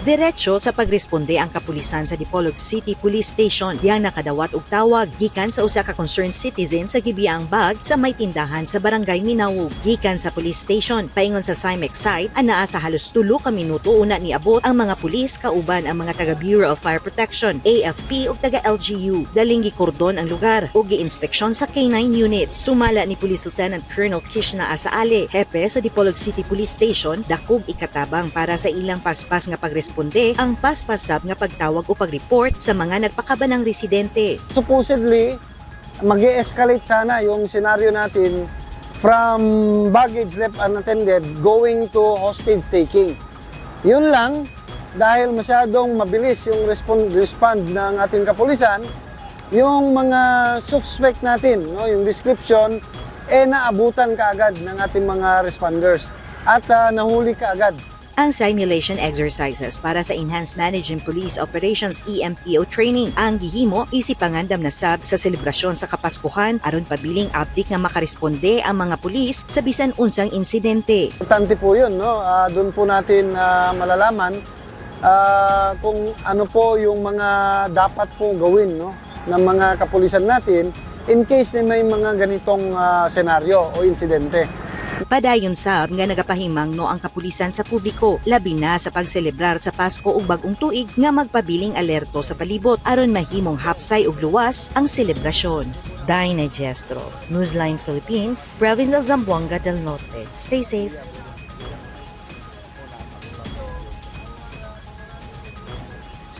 Diretso sa pagresponde ang kapulisan sa Dipolog City Police Station diyang nakadawat og tawag gikan sa usa ka concerned citizen sa gibiyaang bag sa may tindahan sa Barangay Minawog. Gikan sa police station, paingon sa CIMEX site, anaa sa halos 3 ka minuto una niabot ang mga pulis kauban ang mga taga Bureau of Fire Protection, AFP ug taga LGU. Daling gikordon ang lugar ug giinspeksyon sa K9 unit. Sumala ni Police Lieutenant Colonel Kishna Asaale, hepe sa Dipolog City Police Station, dakog ikatabang para sa ilang paspas nga pagresponde ang paspas sab nga pagtawag o pagreport sa mga nagpakabanang residente. Supposedly, mag escalate sana yung scenario natin from baggage left unattended going to hostage taking. Yun lang, dahil masyadong mabilis yung respond ng ating kapulisan, yung mga suspect natin, no, yung description, eh naabutan kaagad ng ating mga responders at nahuli kaagad. Ang simulation exercises para sa Enhanced Managing Police Operations EMPO training ang gihimo isip pangandam na sab sa selebrasyon sa Kapaskuhan aron pabiling abdik nga makaresponde ang mga pulis sa bisan unsang insidente. Importante po yun, no? Doon po natin malalaman kung ano po yung mga dapat po gawin, no, ng mga kapulisan natin in case na may mga ganitong senaryo o insidente. Padayon sab nga nagapahimangno ang kapulisan sa publiko, labi na sa pagselebrar sa Pasko ug Bagong Tuig, nga magpabiling alerto sa palibot aron mahimong hapsay ug luwas ang selebrasyon. Dinah Gestro, Newsline Philippines, Province of Zamboanga del Norte. Stay safe.